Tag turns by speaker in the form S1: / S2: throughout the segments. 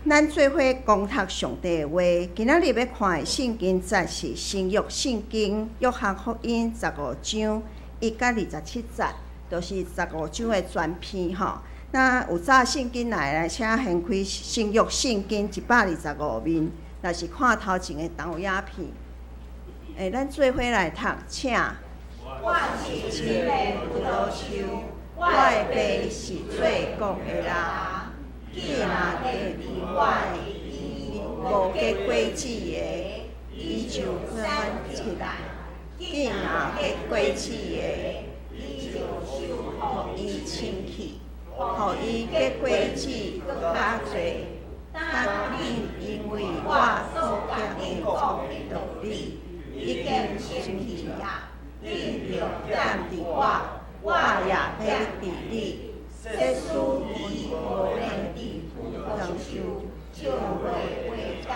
S1: 咱做伙攻讀上帝的話。今仔日欲看的聖經節是新約聖經約翰福音十五章一到27節，就是十五章的全篇吼。那有紮聖經來來，請掀開新約聖經125面，若是看頭前的投影片。咱做伙來讀，請。我是真的葡萄樹，我的爸是做工的人。茎若缀佇我的邊，無結果子的，伊就砍起來；茎若結果子的，伊就修予伊清氣，予伊結果子閣較濟。當恁因為我所共恁講的道理，已經清氣啊！恁著踮佇我，我也欲佇恁。即使伊無連佇葡萄樹，就袂袂當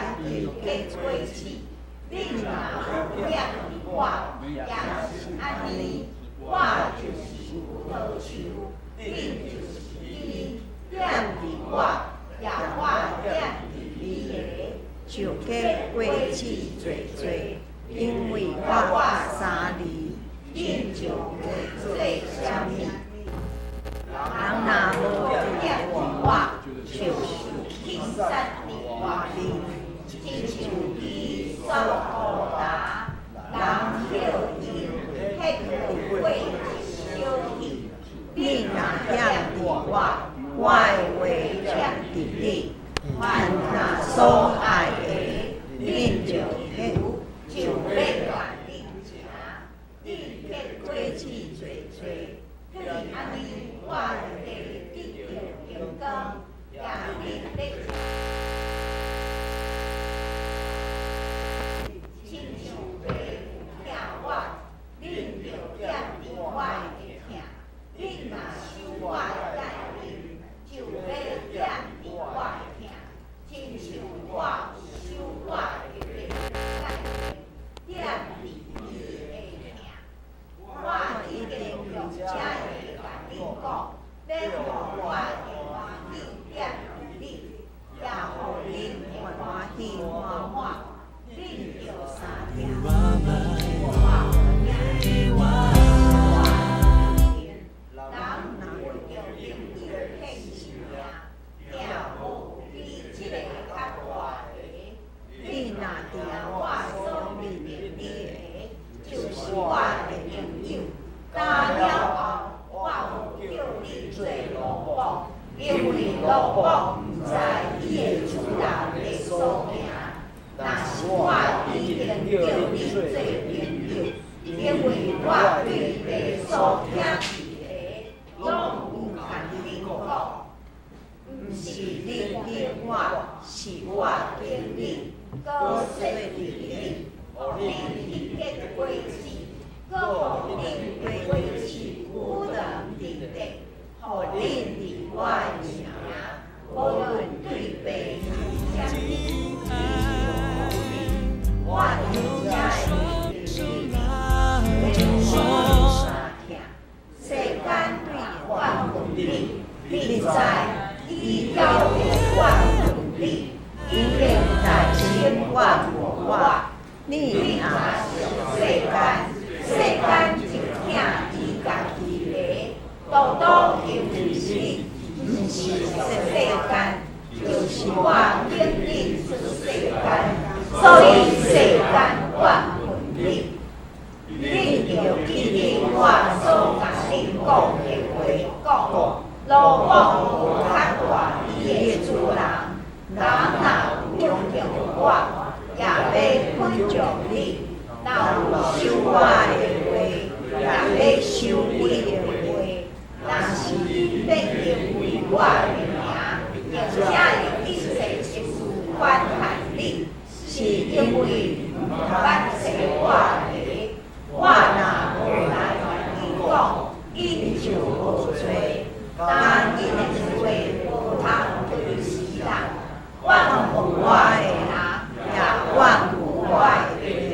S1: 結果子。恁若有踮佇我，也是按呢。我就是葡萄樹，恁就是枝。踮佇我，也我踮佇恁的，就結果子濟濟。因為我三離，恁就袂做啥物。人若無踮佇我，就是棄撒佇外面，親像枝所塗焦，人拾伊，彼就火一燒去。恁若踮佇我，我的話踮佇恁，凡若所愛的，恁著求，就欲共恁成。恁結果子濟濟，對按呢，我的爸得著榮光，也恁咧親像爸有疼我，恁著踮佇我的疼。恁若守我的誡命，就欲踮佇我的疼，親像我有守我的爸的誡命，踮佇伊的疼。我已經用這个共恁講，欲予我的歡喜踮佇恁，也予恁的歡喜滿滿。恁著相疼。我疼。人為著朋友獻性命，疼無比這个較大的。恁若聽我所命令你的，就是我的朋友。今了後，我無叫你做奴僕，因為奴僕毋知伊的主人咧所行。但是我已經叫你做朋友，因為我對爸所聽見的，攏有共恁講。毋是恁揀我，是我揀恁，閣設立恁，予恁去結果子，閣予恁果子久長佇咧，予恁佇我的名，無論對爸求啥物，伊就予恁。我佇遮的命令恁，欲相疼。世間對怨恨恁，恁知伊猶會怨恨恁，已經在先怨恨我。恁若屬世間，世間就疼伊家己的。獨獨因為恁毋是屬世間，就是我揀恁出世間，所以世間怨恨恁。恁著記得我所共恁講的話，講奴僕無較大伊的主人。人若有虧欠我，也欲虧欠恁；若有守我的話，也欲守你的話。若是恁欲因為我的名，並且有一切的事反叛恁，是因為毋捌揣我的。我若無來共𪜶講，𪜶就無罪。但𪜶的罪無通推死人。怨恨我的人，也怨恨我的爸。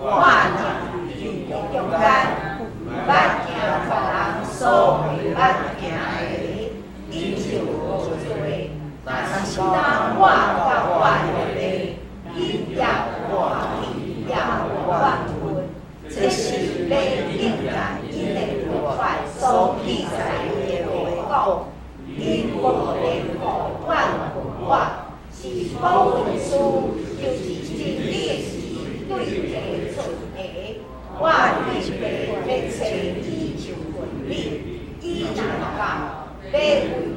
S1: 我若佇恁中間，毋捌行別人所袂捌行的，𪜶就無罪。但是當我佮我的爸日夜歡喜也無怨恨。這是欲應驗𪜶的律法所記載的話講：𪜶無緣故怨恨我。是寶文師，就是真理的時，對地出的。我對爸欲差伊救恩恁，伊若到，欲為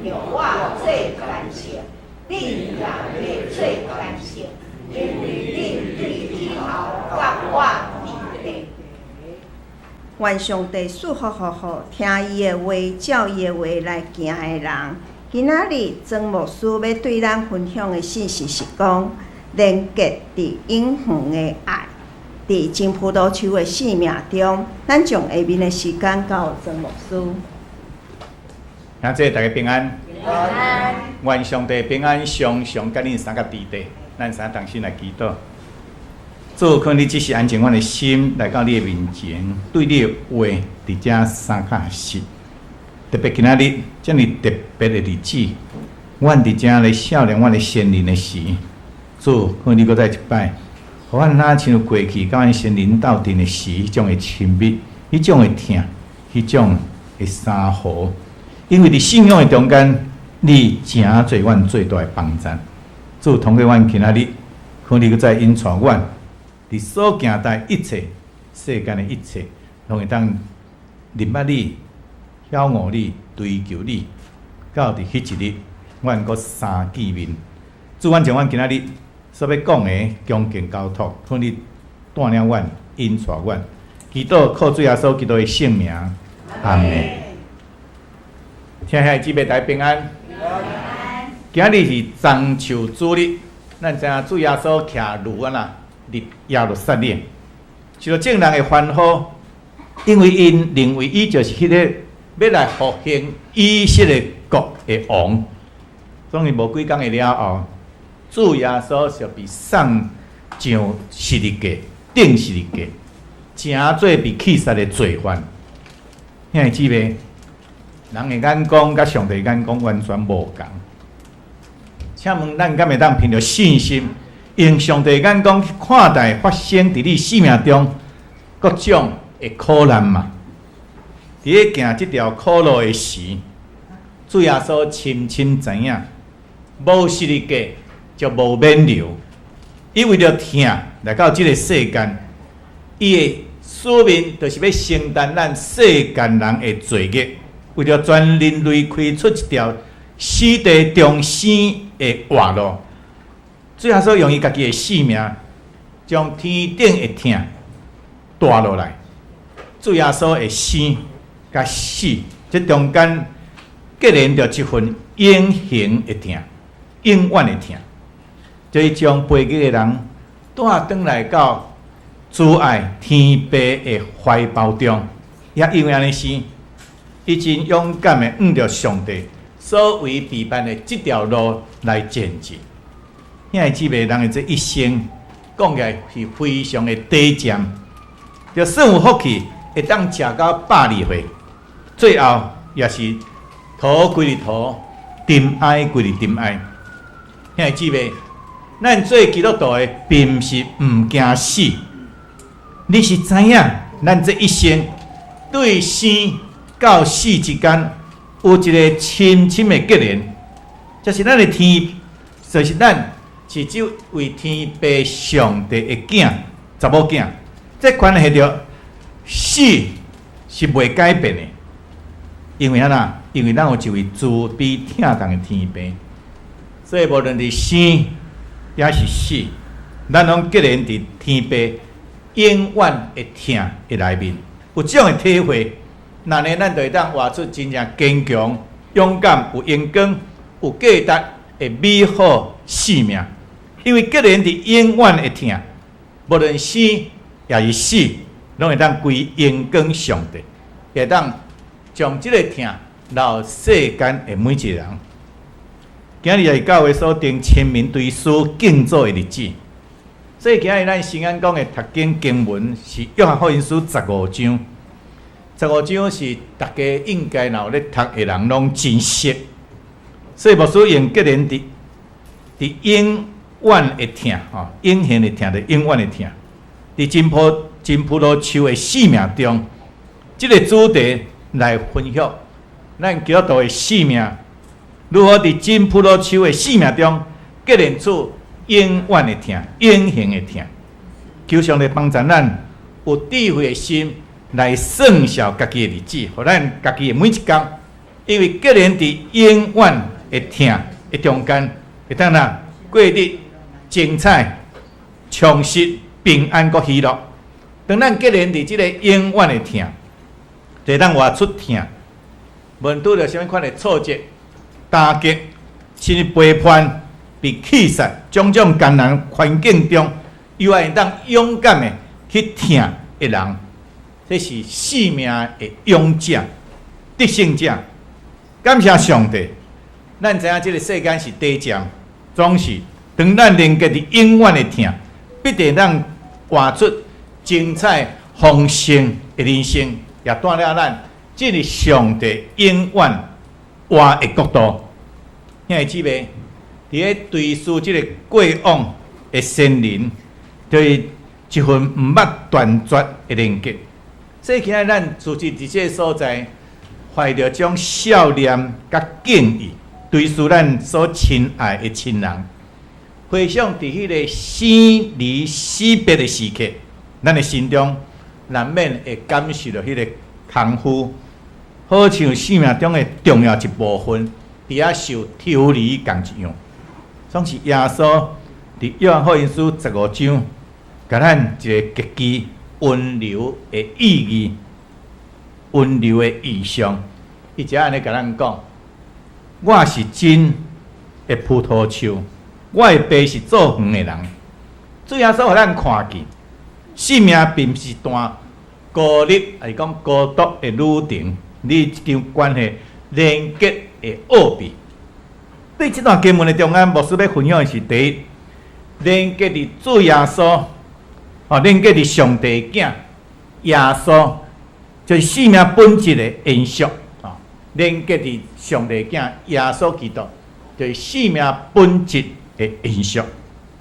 S1: 著我做見證，恁也欲做見證，因為恁對起頭佮我佇咧。願上帝賜福予聽伊的話、照伊的話來行的人。今仔日曾牧師欲對咱分享的信息是講，連結佇永恆的愛，佇真葡萄樹的生命中，咱將下面的時間交予曾牧師。
S2: 兄弟大家平安。
S1: 平安。
S2: 願上帝平安，常常佮恁三个佇咧。咱三同心來祈禱。主，求你這時安靜阮的心，來到你的面前，對你的話佇遮三較實。特別今仔日遮爾特別的日子，阮佇遮來數念阮的先人的時，主，求你閣再一擺，予阮若親像過去佮阮先人鬥陣的時，彼種的親密，彼種的疼，彼種的相和。因為佇信仰的中間，你誠做阮最大的幫贊。主，通過阮今仔日，求你閣再引帶阮，佇所行的一切，世間的一切，攏會當認捌你、曉悟你、追求你，到佇彼一日，阮閣相見面。主，阮將阮今仔日所欲講的恭敬交託，求你帶領阮、引帶阮。祈禱靠主耶穌基督的聖名，阿門。親愛的姊妹，大家平安。今仔日是棕樹主日，咱知影主耶穌騎驢仔入耶路撒冷，受到眾人的歡呼，因為𪜶認為伊就是彼个欲來復興以色列國的王。終於無幾工的了後，主耶穌就被送上十字架，釘十字架，成做被棄殺的罪犯。兄弟姊妹，人的眼光佮上帝眼光完全無仝。請問咱敢會當憑著信心，用上帝眼光去看待發生佇你生命中各種的苦難嗎？佇咧行這條苦路的時，主耶穌深深知影，無十字架就無免流。伊為著疼來到這个世間，伊的使命就是欲承擔咱世間人的罪孽，為著全人類開出一條死地重生的活路。主耶穌用伊家己的性命，將天頂的疼帶落來。主耶穌的生佮死，這中間結連著一份永恆的疼，永遠的疼。這將背逆的人帶轉來到慈愛天父的懷抱中，也因為按呢生，伊真勇敢的向著上帝所為備辦的這條路來前進。兄弟姊妹，人的這一生講起來是非常的短暫，就算有福氣，會當食到102歲，最後也是土歸佇土，塵埃歸佇塵埃。兄弟姊妹，咱做基督徒的，並毋是毋驚死。你是知影，咱這一生對生到死之間有一个深深的結連，就是咱的天，就是咱是這位天父上帝的囝，查某囝，這關係著死是袂改變的，因為按怎？因為咱有一位慈悲疼痛的天父，所以無論佇生抑是死，咱攏結連佇天父永遠的疼的內面，有這種的體會，那呢，咱就會當活出真正堅強、勇敢、有榮光、有價值的美好生命。因為結連佇永遠的疼，無論生抑是死，攏會當歸榮光上帝，會當將這个疼留世間的每一個人。今日也是教會所定清明追思敬祖的日子，所以今日咱新安講的讀經經文是約翰福音書十五章。十五章是大家應該若有咧讀的人攏真熟，所以牧師用結連佇佇永遠的疼吼，永恆的疼，就永遠的疼。佇真葡萄樹的生命中，這个主題來分享咱基督徒的生命如何佇真葡萄樹的生命中結連出永遠的疼、永恆的疼。求上帝幫助咱有智慧的心來算數家己的日子，予咱家己的每一工，因為結連佇永遠的疼的中間，會當哪過得精彩、充實、平安閣喜樂。當咱結連佇這个永遠的疼，就會當活出疼。無論拄著啥物款的挫折、打擊，甚至背叛、被棄殺，種種艱難環境中，猶會當勇敢的去疼的人，這是生命的勇者、得勝者。感謝上帝，咱知影這个世間是短暫，總是當咱連結佇永遠的疼，必定當活出精彩豐盛的人生，也帶領咱進入上帝永遠活的國度。兄弟姊妹，佇咧追思這个過往的先人，就是一份毋捌斷絕的連結。所以今仔咱聚集佇這个所在，懷著這種孝念佮敬意，追思咱所親愛的親人，回想佇彼个生離死別的時刻，咱的心中難免會感受著彼个空虛，好像生命中的重要一部分，佇遐受抽離仝一樣。總是耶穌佇約翰福音書15章，共咱一个極其溫柔的意義、溫柔的意象。伊就按呢共咱講：我是真的葡萄樹，我的爸是造園的人。主耶穌予咱看見，生命並毋是段孤立，抑是講孤獨的旅程。你這場關係連結的奧秘。對這段經文的中間，牧師欲分享的是第一，連結佇主耶穌，哦，連結佇上帝囝耶穌，就是生命本質的延續。哦，連結佇上帝囝耶穌基督，就是生命本質的延續。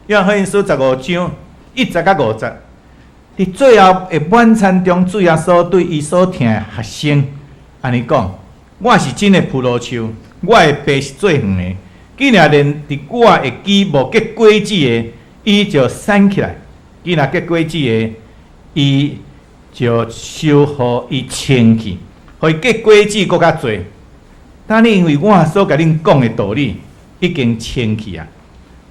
S2: 約翰福音書15章1節到5節，佇最後的晚餐中，主耶穌對伊所疼的學生按呢講：我是真的葡萄樹，我的爸是做園的。既然連佇我的枝無結果子的，伊就鏟起來；既然結果子的，伊就修予伊清去，予伊結果子閣較濟。但𪜶因為我所共恁講的道理已經清去啊，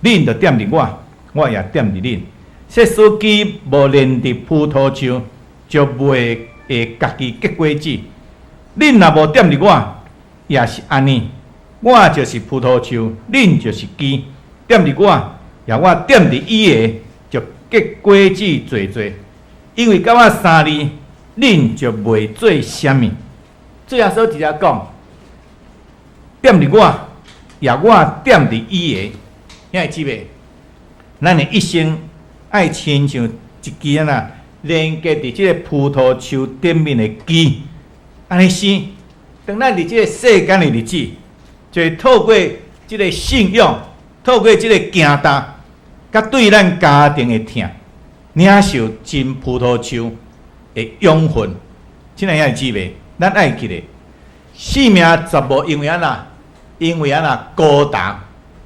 S2: 恁就踮佇我，我也踮佇恁。設使枝無連佇葡萄樹，就袂會家己結果子。恁若無踮佇我，也是按呢。我就是葡萄樹，恁就是枝。踮佇我，抑我踮佇伊的，就結果子濟濟。因為佮我相離，恁就袂做啥物。主耶穌直接講：踮佇我，抑我踮佇伊的。兄弟姊妹，咱的一生愛親像一支按怎連結佇這个葡萄樹頂面的枝，按呢生。當咱佇這个世間的日子，就會透過這个信仰，透過這个行動，佮對咱家庭的疼，領受真葡萄樹的養分。親愛兄弟姊妹，咱愛記得，生命絕無因為按怎，因為按怎孤單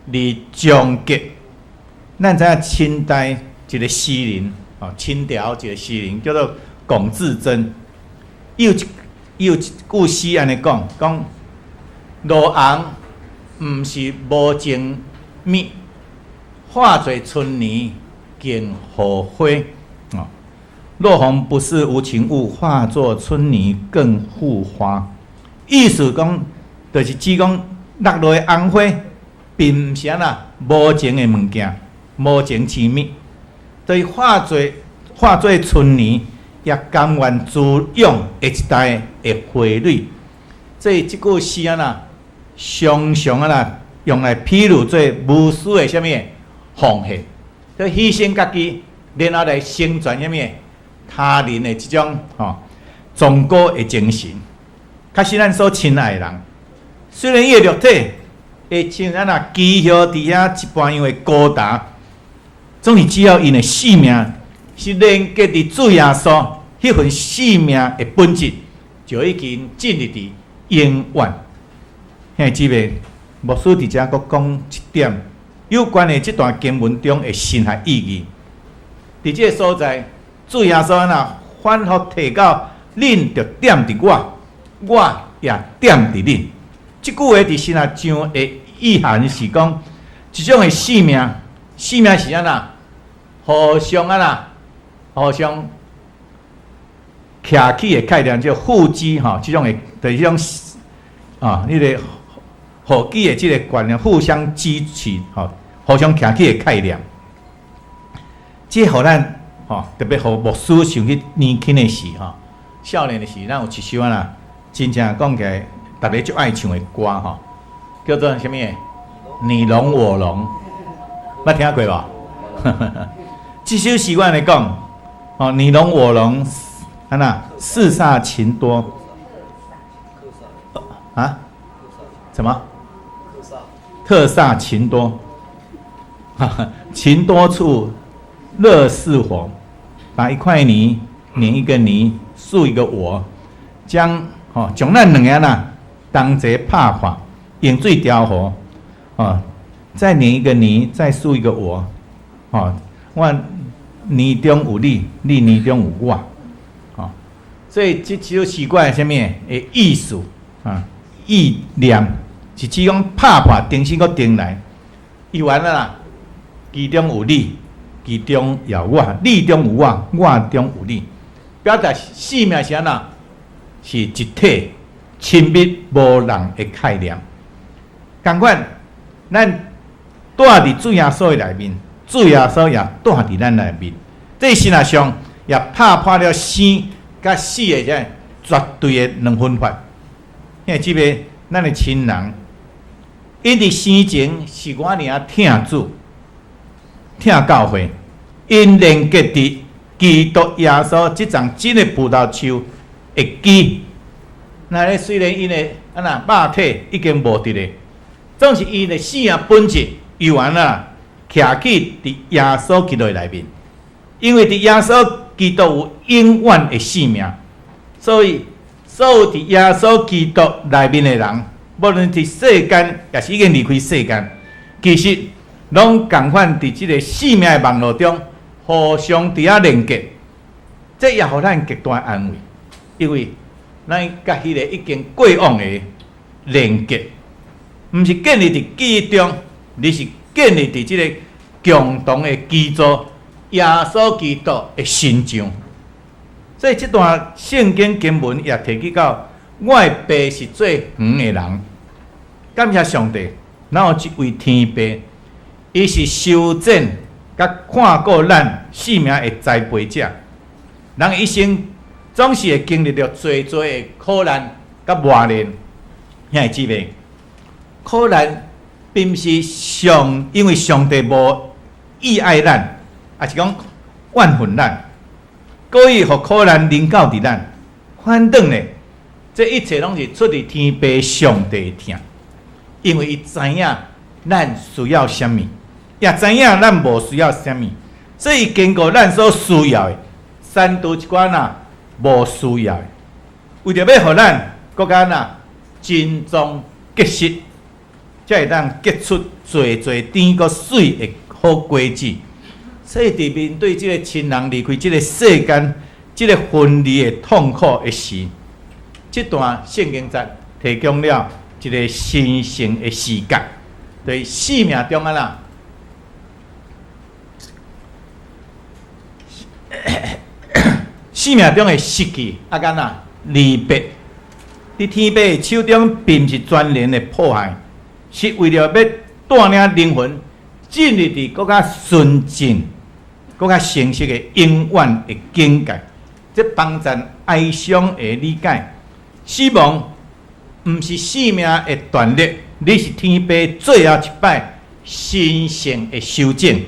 S2: 而終結。咱知影清代一个詩人，哦，清朝一个詩人叫做龔自珍，伊有一句詩按呢講，講落紅毋是無情蜜，化做春泥更護花。哦，落紅不是無情物，化作春泥更護花。意思講，就是指講落落的紅花，並毋是按怎無情的物件，無情之物，就是化做春泥，也甘願滋養下一代的花蕊。所以這句詩按怎，常常按怎用來譬喻做無私的啥物奉獻，就犧牲家己，然後來成全啥物他人的這種吼崇高的精神。確實，咱所親愛的人，雖然伊的肉體會像按怎寄予佇遐一般樣的孤單，總是只要𪜶的性命是連結佇主耶穌，彼份生命的本質就已經進入佇永遠。兄弟姊妹，牧師佇遮閣講一點有關的這段經文中的神學意義。佇這个所在，主耶穌按怎反覆提到，恁著踮佇我，我也踮佇恁。這句話佇神學上的意涵是講，一種的生命，生命是按怎？互相按怎？互相徛起的概念，叫互支吼，這種的，就是這種啊，彼个互支的這个觀念，互相支持吼，互相徛起的概念。這予咱吼，特別予牧師想起年輕的時吼，少年的時，咱有一首按怎，真正講起來，逐个足愛唱的歌吼，叫做啥物？你儂我儂，捌聽過無？這首詩我按呢講，哦，你儂我儂，按怎？四煞情多，啊？什麼？特煞情多，情多處樂似火，把一塊泥捏一個你，塑一個我，將吼將咱兩个啦同齊拍破，用水調和，哦，再捏一個你，再塑一個我，哦，我泥中有你，你泥中有我，哦，所以這首詩歌的啥物的意思啊？意念是指講拍破，重新閣重來，伊完了啦，其中有你，其中也有我，你中有我，我中有你，表達生命是按怎？是一體親密無仝的概念。仝款，咱蹛佇主耶穌的內面，主耶穌也蹛佇咱內面。這神學上也拍破了生佮死的這絕對的兩分法。兄弟姊妹，咱的親人，𪜶佇生前是偌爾疼主、疼教會，𪜶連結佇基督耶穌這叢真的葡萄樹的枝。那咧雖然𪜶的按怎肉體已經無佇咧，總是𪜶的生命本質猶原啊，徛起佇耶穌基督的內面。因為佇耶穌基督有永遠的生命，所以所有佇耶穌基督內面的人，無論佇世間，抑是已經離開世間，其實攏仝款佇這个生命的網路中，互相佇遐連結，這也予咱極大安慰，因為咱佮彼个已經過往的連結，毋是建立佇記憶中，而是建立佇這个共同的基礎耶穌基督的身上。所以這段聖經經文也提及到，我的爸是做園的人，感謝上帝，咱有一位天父，伊是修剪佮看顧咱生命的栽培者。人一生總是會經歷著濟濟的苦難佮磨練。兄弟姊妹，苦難並毋是上，因為上帝無意愛咱，抑是講怨恨咱，故意予苦難臨到佇咱。反轉咧，這一切攏是出自天父上帝的疼，因為伊知影咱需要啥物，也知影咱無需要啥物，所以伊經過咱所需要的，刪除一寡若無需要的，為著欲予咱閣較若真壯結實，才會當結出濟濟甜閣媠的好果子。所以，佇面對這個親人離開這個世間、這個分離的痛苦的時，這段聖經節提供了一個神聖的視角，對生命中按怎，生命中的失去啊，佮怎離別，佇天父的手中，並毋是全然的破壞，是為著欲帶領靈魂進入佇閣較純淨、閣較成熟的永遠的境界。這幫贊哀傷的理解，死亡毋是生命的斷裂，而是天父最後一擺神聖的修整。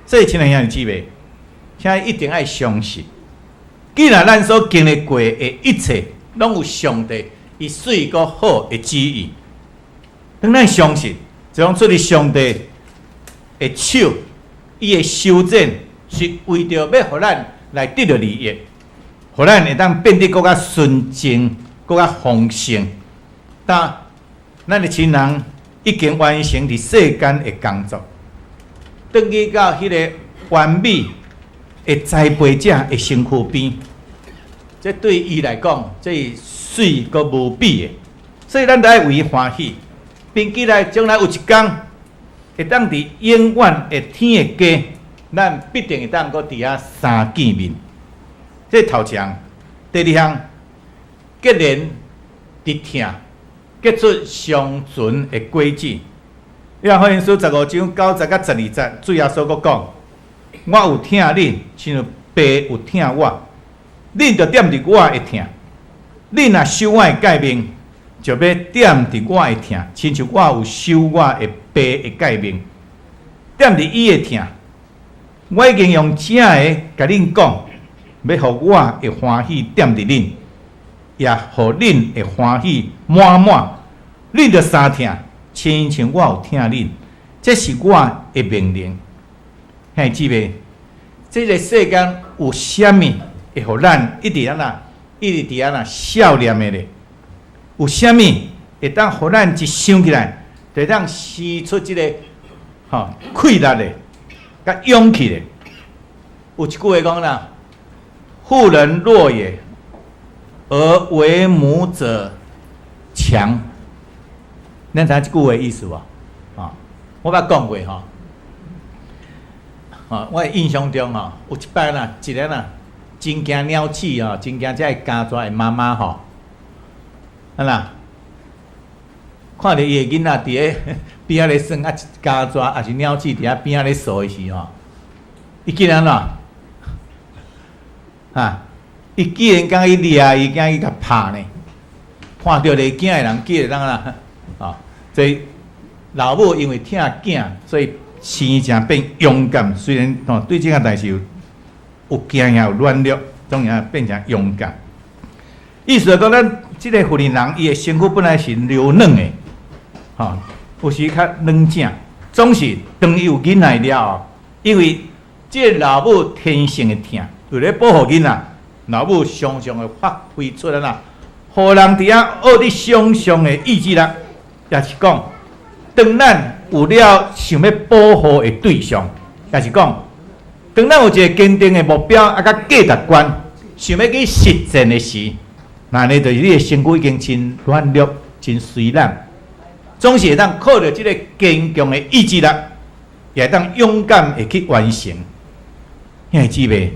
S2: 所以，親愛兄弟姊妹，請你一定愛相信，既然咱所經歷過的一切，攏有上帝伊媠閣好的旨意。當咱相信，這攏出佇上帝的手，伊的修剪是為著欲予咱來得著利益，予咱會當變得閣較純淨、閣較豐盛。但咱的親人已經完成佇世間的工作，轉去到彼个完美的栽培者的身軀邊，這對伊來講，這是媠閣無比的，所以咱著愛為伊歡喜，並期待將來有一天會當佇永遠的天的家，咱必定會當閣佇遐相見面。這頭一項，第二項，結連佇疼，結出雙存的果子。約翰福音書15章9節佮12節，主耶穌閣講：我有疼恁，親像爸有疼我，恁著踮佇我的疼。恁若守我的誡命，就欲踮佇我的疼，親像我有守我的爸的誡命，踮佇伊的疼。我已經用這个共恁講，欲予我的歡喜踮佇恁，也予恁的歡喜滿滿。恁著相疼，親像我有疼恁，這是我的命令。兄弟姊妹，這个世間有啥物會予咱一直按怎，一直佇按怎數念的咧？有啥物會當予咱一想起來，就會當生出這个氣力的、佮勇氣的？有一句話講啦：婦人弱也，而為母者強。恁知影這句話意思無？啊，我捌講過吼。啊，我印象中吼，有一擺啦，一个啦，真驚鳥鼠吼，真驚這个家蛇的媽媽吼，啊啦，看著伊的囡仔佇咧邊仔咧耍，啊，家蛇抑是鳥鼠佇遐邊仔咧踅的時吼，伊竟然按怎？啊，伊竟然敢去掠伊，敢去共拍呢？看著咧驚的人，記會當按怎？啊，所以老母因為疼囝，所以生成變勇敢。雖然吼對這件代誌有驚嚇、有軟弱，總是變成勇敢。意思就講，咱這个婦人伊的身軀本來是柔軟的，吼，有時較軟正，總是當伊有囡仔了後，因為這个老母天性的疼，為咧保護囡仔，老母常常會發揮出來啦，予人佇遐學咧想像的意志力，也是講，當咱有了想欲保護的對象，也是講，當咱有一个堅定的目標啊，佮價值觀，想欲去實踐的時，那呢就是你的身軀已經真軟弱、真隨軟，總是會當靠著這个堅強的意志力，也會當勇敢的去完成。兄弟姊妹，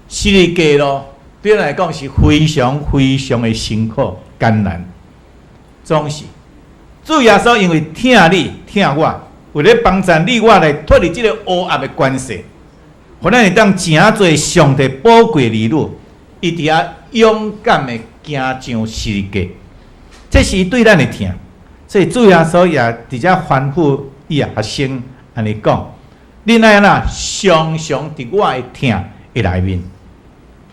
S2: 十字架路對咱來講是非常非常的辛苦艱難，總是主耶穌因為疼你疼我，為咧幫助你我來脫離這个黑暗的權勢，予咱會當成做上帝寶貴的兒女，伊佇遐勇敢的行上十字架，這是伊對咱的疼。所以主耶穌也佇遮吩咐伊的學生按呢講：恁愛按怎常常佇我的疼的內面。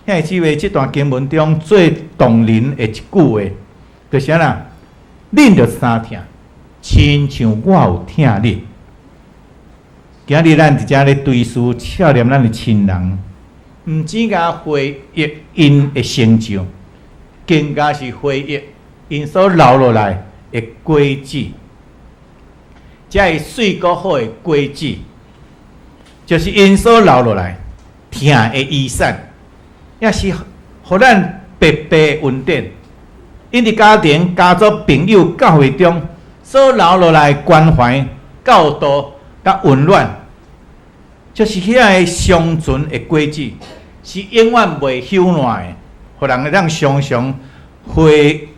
S2: 兄弟姊妹，這段經文中最動人的一句話，就是按怎？恁著相疼，親像我有疼恁。今日咱佇遮咧追思、數念咱的親人，毋止共回憶𪜶的成就，更加是回憶𪜶所留落來的果子。這个媠閣好的果子，就是𪜶所留落來疼的遺產，也是予咱白白的恩典。𪜶佇家庭、家族、朋友、教會中所留落來關懷、教導、佮溫暖，就是遐个雙存的果子，是永遠袂朽爛的，予人會當常常回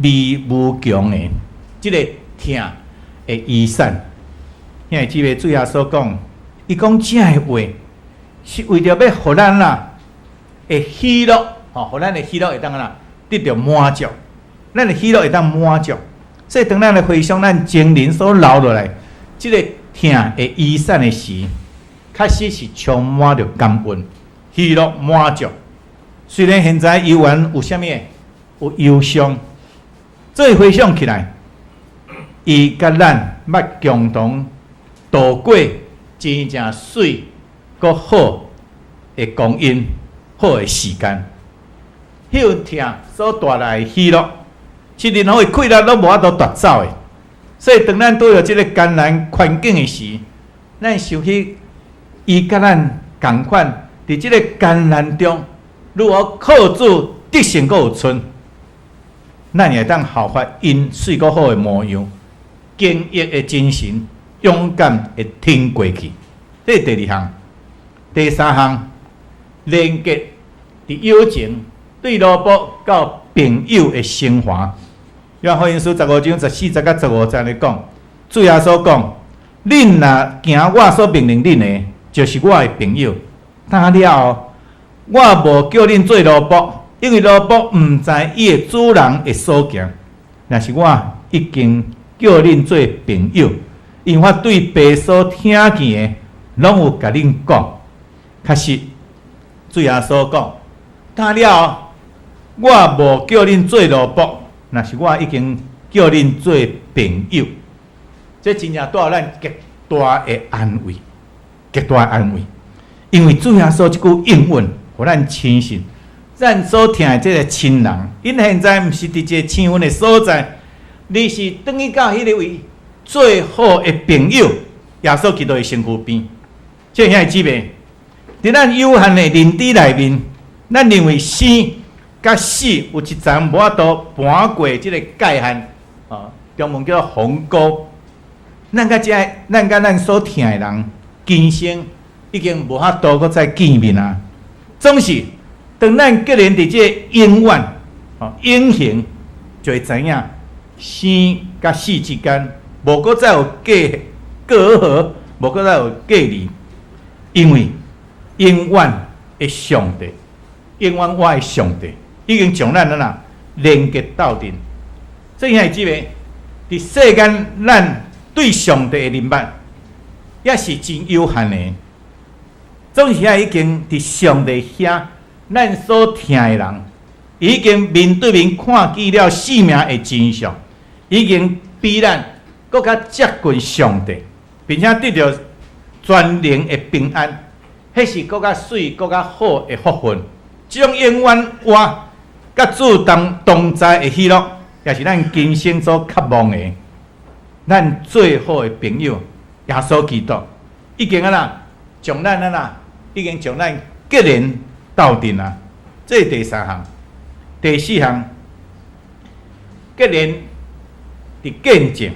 S2: 味無窮的這个疼的遺產。兄弟姊妹，主耶穌講，伊講這个話，是為著欲予咱啦的喜樂，吼，予咱的喜樂會當按怎得著滿足，咱的喜樂會當滿足。所以當咱來回想咱前人所留落來這个疼的遺產的時，確實是充滿著感恩、喜樂、滿足。雖然現在猶原有啥物？有憂傷，這回想起來，伊佮咱捌共同度過真正媠閣好的光陰，好的時間。彼份疼所帶來的喜樂，是任何的氣力攏無法度奪走的。所以，當咱拄著這个艱難環境的時，咱想起伊佮咱仝款，佇這个艱難中，如何靠主得勝閣有賰，咱也會當效法𪜶媠閣好的模樣，堅毅的精神，勇敢的挺過去。這是第二項。第三項，連結佇友情對奴僕到朋友的升華。約翰福音書15章14節佮15節來講，主耶穌講：恁若行我所命令恁的，就是我的朋友。當了後，我無叫恁做奴僕，因為奴僕毋知伊的主人的所行。若是我已經叫恁做朋友，因為我對父所聽見的，攏有共恁講。確實，主耶穌講：當了後，我無叫恁做奴僕，若是我已經叫恁做朋友。這真正帶予咱極大的安慰，極大的安慰。因為主耶穌這句應允，予咱深信，咱所疼的這个親人，𪜶現在毋是佇一个生分的所在，而是轉去到彼个位最好的朋友耶穌基督的身軀邊。這兄弟姊妹，佇咱有限的認知內面，咱認為生佮死有一層無法度搬過這个界限，哦，中文叫做鴻溝。咱佮這，咱佮咱所疼的人，今生已經無法度閣再見面啊。總是當咱結連佇這个永遠、哦永恆，就會知影生佮死之間無閣再有隔閡，無閣再有隔離，因為永遠的上帝，永遠活的上帝，已經將咱啊連結鬥陣。這兄弟姊妹，佇世間咱對上帝的認捌，也是真有限的。總是遐已經佇上帝遐，咱所疼的人，已經面對面看見了生命的真相，已經比咱閣較接近上帝，並且得著全靈的平安，彼是閣較媠、閣較好的福分。這種永遠活佮主同在的喜樂，也是咱今生所渴望的。咱最好的朋友耶穌基督，已經按怎，將咱按怎，已經將咱結連鬥陣啊！這是第三項。第四項，結連佇見證，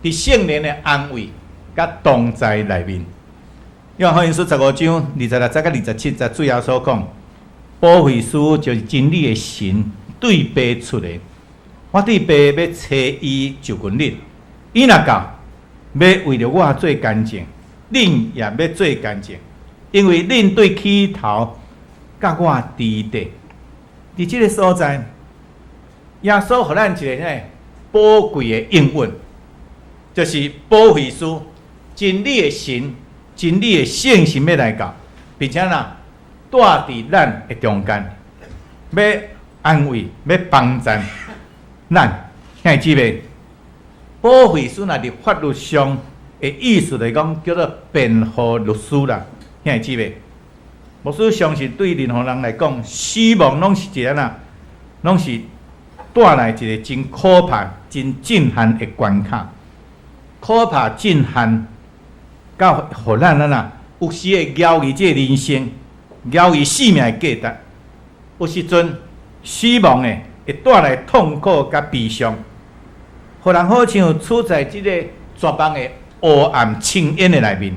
S2: 佇聖靈的安慰佮同在內面。約翰福音書15章26節佮27節，主耶穌講：保惠師就是真理的神對父出的。我對父欲差伊就近恁，伊若到，欲為著我做見證，恁也欲做見證，因為恁對起頭佮我佇佇。佇這个所在，耶穌予咱一个啥寶貴的應允，就是保惠師真理的神、真理的聖神欲來到，並且呢，蹛佇咱的中間，欲安慰、欲幫贊咱。兄弟姊妹，保惠師若佇法律上的意思來講，叫做辯護律師啦。兄弟姊妹，牧師相信對任何人來講，死亡攏是一个按怎，攏是帶來一个真可怕、真震撼的關卡。可怕震撼，到予咱按怎，有時會猶豫這个人生，猶豫生命的價值。有時陣死亡的會帶來痛苦佮悲傷，予人好像處在這个絕望的黑暗深淵的內面，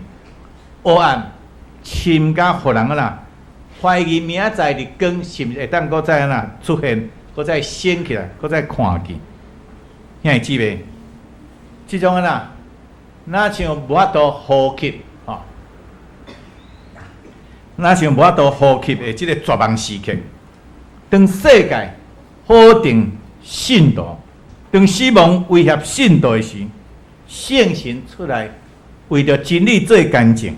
S2: 黑暗深甲予人按怎懷疑明仔載日光是毋是會當閣再按怎出現，閣再升起來，閣再看見。兄弟姊妹，這種按怎，若像無法度呼吸，吼，若像無法度呼吸的這个絕望時刻，當世界否定信徒，當死亡威脅信徒的時，聖神出來為著真理做見證，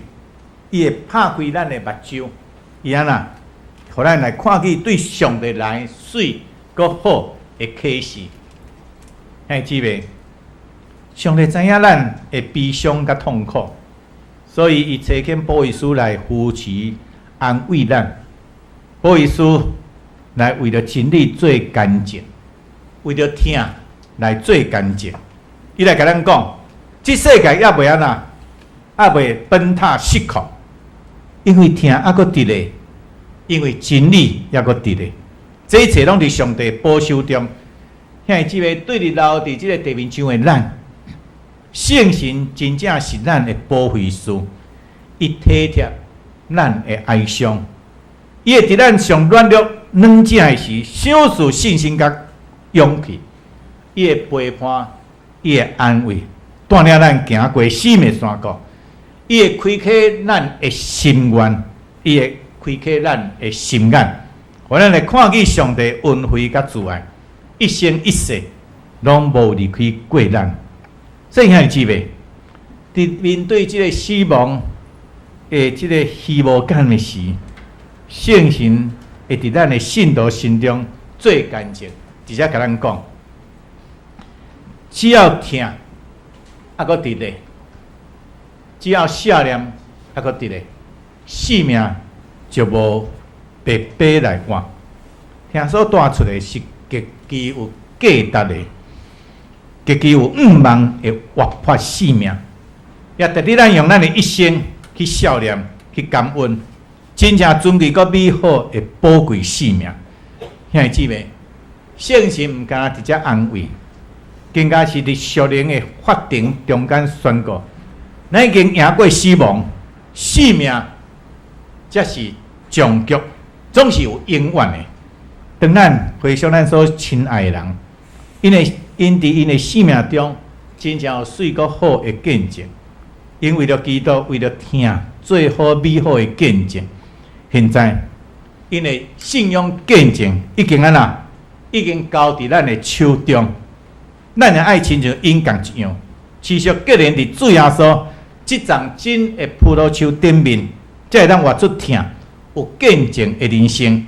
S2: 伊會拍開咱的目睭，伊按怎，予咱來看見對上帝來媠閣好的啟示。兄弟姊妹，上帝知影咱的悲傷佮痛苦，所以伊差遣保惠師來扶持、安慰咱。保惠師來為著真理做見證，為著疼來做見證。伊來共咱講，這世界猶未按怎，猶未崩塌失控，因為疼猶閣佇咧，因為真理猶閣佇咧，這一切攏佇上帝保守中。兄弟姊妹，對佇留佇這個地面上的咱，聖神真正是咱的保惠師，伊體貼咱的哀傷，伊會佇咱上軟弱軟正的時，賞賜信心佮勇氣，伊會陪伴，伊會安慰，帶領咱行過死蔭山谷，伊會開啟咱的心願，伊會開啟咱的心眼，予咱會看見上帝恩惠佮慈愛，一生一世攏無離開過咱。所以兄弟姊妹，佇面對這個死亡的這個虛無感的時，聖神會佇咱的信徒心中做見證，直接共咱講，只要疼，猶閣佇咧；只要思念，猶閣佇咧，性命就無白白來換。疼所帶出的是極其有價值的，極其有向望的活潑生命，也值得咱用咱的一生去思念、去感恩，真正尊貴閣美好的寶貴生命。兄弟姊妹，聖神毋敢直接安慰，更加是佇屬靈的法庭中間宣告：咱已經贏過死亡，生命才是終局，總是有永遠的。當咱回想咱所親愛的人，𪜶的𪜶佇𪜶的生命中，真正有媠閣好的見證。𪜶為著基督，為著疼，做好美好的見證。現在，𪜶的信仰見證已經按怎？已經交佇咱的手中。咱也愛親像𪜶仝一樣，持續結連佇主耶穌這叢真的葡萄樹頂面，才會當活出疼有見證的人生。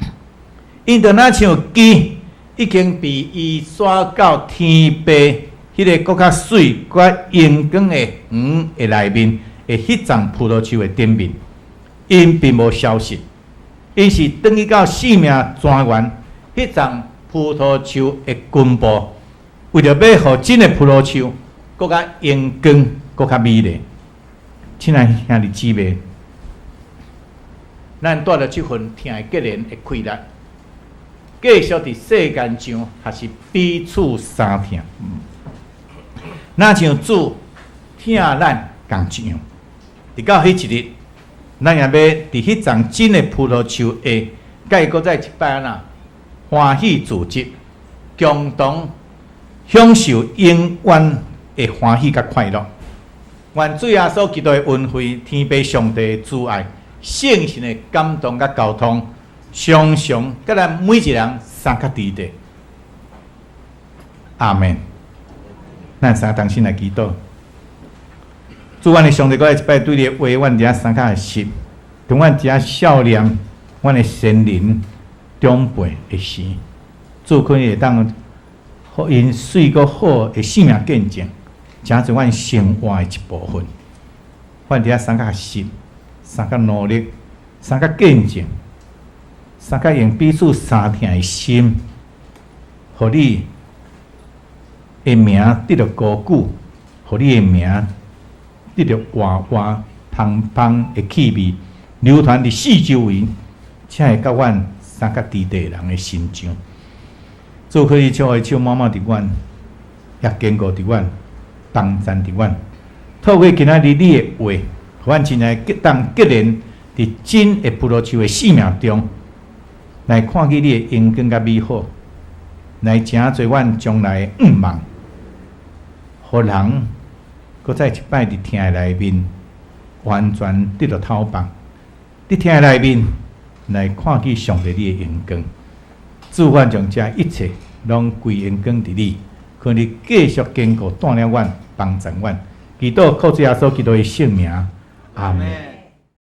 S2: 𪜶就若像枝已經被移徙到天父彼個閣較媠、閣較榮光的園的內面的彼叢葡萄樹的頂面，𪜶並無消失，𪜶是轉去到生命泉源彼叢葡萄樹的根部，為著欲予真的葡萄樹閣較榮光、閣較美麗。親愛兄弟姊妹，咱帶著這份疼的結連的氣力，繼續佇世間上學習彼此相疼，若像主疼咱仝一樣。直到彼一日，咱也欲佇彼叢真的葡萄樹下，共伊閣再一擺按怎歡喜聚集，共同享受永遠的歡喜佮快樂。願主耶穌基督的恩惠、天父上帝的慈愛、聖神的感動佮交通，常常佮咱每一個人相佮佇咧。阿門。咱三同心來祈禱。主，阮的上帝，閣再一擺對你的話，阮佇遮相佮學習，當阮佇遮少年，阮的先人長輩的時，主可會當予𪜶媠閣好的生命見證，成做阮生活的一部分。阮佇遮相佮學習，相佮努力，相佮見證，相佮用彼此相疼的心，予你的名得著高舉，予你的名得著活活芳芳的氣味，流傳佇四周圍，才會到阮相佮佇地人的心上。主可以將的手摸摸佇阮，也堅固佇阮，幫贊佇阮。透過今仔日你的話，予阮真正當結連佇真的葡萄樹的生命中，來看見你的榮光佮美好，來成做阮將來的向望，予人閣再一擺佇疼的內面，完全得著透放。佇疼的內面來看見上帝你的榮光，主，阮將這一切攏歸榮光佇你，求你繼續堅固帶領阮，幫助阮。祈禱靠主耶穌基督的聖名，阿門。